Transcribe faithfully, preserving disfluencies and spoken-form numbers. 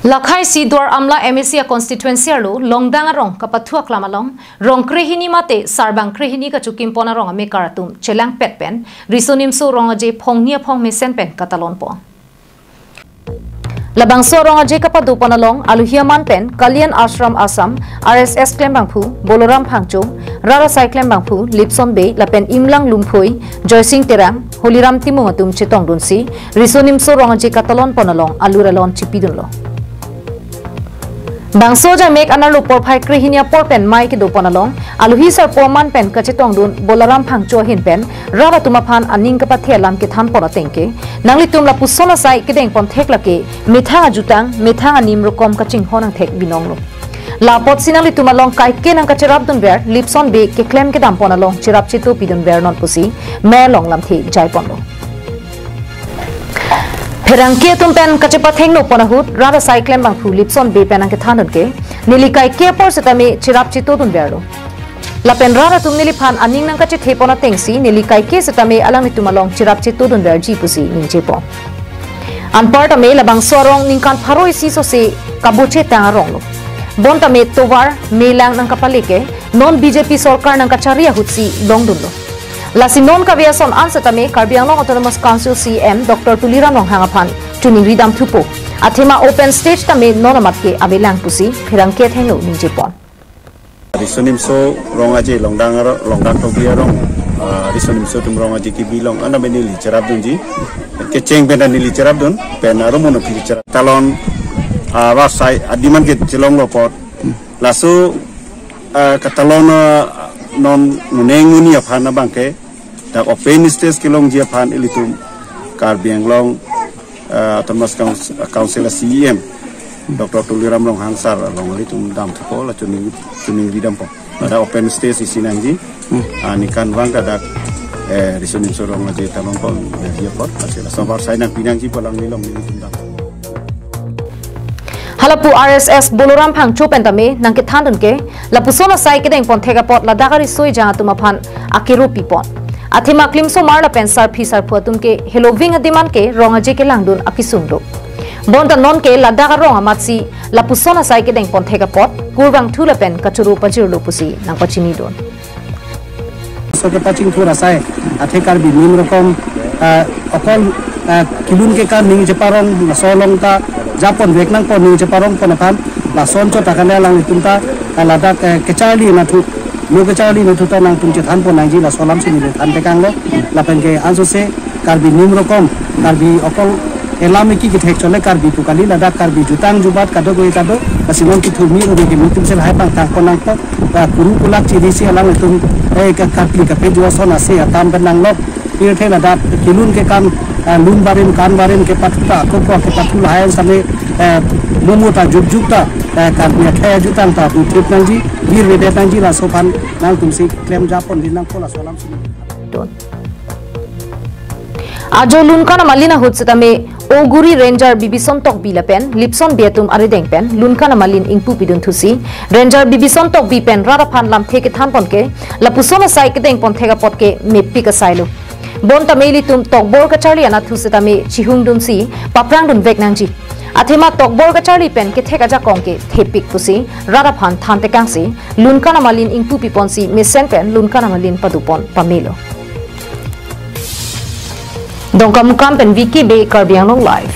Lakhai si Duar Amla M A C a constituency arlo Longdang arong kapathu aklam along rong krehini mate sarbang krehini kachokimpon arong amekar atum chelangpet pen Riso Nimso Rong Aje phongni aphong mesen pen katalonpon. Labangso arong aje kapadopon along aluhi aman pen Kalyan Ashram Assam, R S S klembangphu Boloram Phangcho, Rat Asai klembangphu Lipson Bey lapen Imlang Lumphoi, Joysing Terang, Holiram Timung atum chetongdunsi Riso Nimso Rong Aje katalonpon along alur alon chipidunlo. Bangso ajaimek anerlo porphai krehini apor pen mei kedopon along aluhi sarpo aman pen kachetongdun Bolaram Phangcho ahin pen rat atum aphan aning kapathe alam kethanpon atengke, nanglitum lapuson asai kedengpon thek lake methang ajutang, methang anim rokom kachinghon angthek binonglo. La apotsi nanglitum along kaike nangkacherapdunver, Lipson Bey keklem kedampon along cherap cheto pidunver non pusi mei along lamthe jaiponlo. Pherangke atum pen kachepathengno pon ahut Rat Asai klembangphu Lipson Bey pen nangkethandun ke, neli kaike apor setame cherap chetodunverlo. Lapen rat atum neliphan aning nangkachethepon atengsi neli kaike setame alanglitum along cherap chetodunverji pusi ningjepon. Anparta me labangso arong ningkan pharo isi sose kaboche tang aronglo. Bonta me tovar melang nangkapale ke non B J P sorkar nangkachari ahutsi longdunlo. Lasi non kave ason an setame Karbi Anglong Autonomous Council C E M Doctor Tuliram Ronghang aphan choningri damthupo. Athema open stage tame non amat ke avelang pusi pherangke athengno ningjepon. Riso Nimso Rong Aje Longdang aro, Longdang Tokbi arong, ah, Riso Nimso atum Rong Aje kebi along, ana beni neli cherapdunji. Kecheng pen neli cherapdun, pen arum mono pili cherap. Talon, ah, Rat Asai, adiman ke chelonglo apot. Laso, ah, katalon, ah, non nguneng nguni aphan abangke, dak open stage kelongji aphan ilitum Karbi Anglong, ah, Autonomous Council, Council a C E M Doctor Tuliram Ronghang sir along ilitum damthupo, la choning, choningri dampo. Dak open stage isi nangji. Hmm. Ah, ningkan vang ke dak, eh, Riso Nimso Rong Aje talonpon, eh, dia apot, asila sobar sai nangpi nangji pu alanglilong nelitum dam. Halapu R S S Boloram Phangcho pen tame nangkethandun ke, lapuson asai kedengpon thek apot ladak ariso ejang atum aphan akero pipon. Athema klimsomar lapen sarpi sarpo atum ke heloving adiman ke rong aje kelangdun akesung do. Bonta non ke ladak arong amatsi lapuson asai kedengpon thek apot kurvangthu lapen kachoro pajirlo pusi nangpachinidun. So kepachingthur asai, athe Karbi nim rokom, ah, okol, ah, kelun kekam ning cheparong, laso along ta japonvek nangpon ning cheparongpon aphan, lason chot akale alanglitum ta, ah, ladak, eh, kecharli nathu, lo kecharli nathu ta nangtum chethanpon nangji, laso alamsi neli thantekanglo, lapen ke ansose Karbi nim rokom, Karbi okol elam eki kethek chole Karbi pu kali, ladak Karbi jutang jubat kadokave kado, lasi non kethurmi rove kimi atumsi lahai pangthangpon nangpo, ba kuru kulak chirisi alanglitum, eh, ka Karbi kape jua son ase atam pen nanglok, pirthe ladak kelun kekam, eh, lun barim kan barim kepathu ta, koko kepathu lahai same, eh, momo ta jukjuk ta, eh, Karbi akhei ajutang ta, bu trip nangji, bir vedet nangji, laso aphan nangtumsi klem japon din nangpo laso alamsi. Don. Ajo Lunkan amalin ahut setame Oguri Ranger Bibison Tokbi lapen Lipson Bey atum arideng pen Lunkan amalin ingpu pidun thusi Ranger Bibison Tokbi pen rat aphan lamthe kethanpon ke lapuson asai kedengpon thek apot ke mepik asailo. Bonta me ilitum tokbor kacharli anatthu setame chihungdunsi paprangdunvek nangji. Athema tokbor kacharli pen kethek ajakong ke thepik pusi rat aphan thantekangsi Lunkan amalin ingpu piponsi mesen pen Lunkan amalin padopon pamelo. Dongkamukam pen V K Bey, Karbi Anglong Live.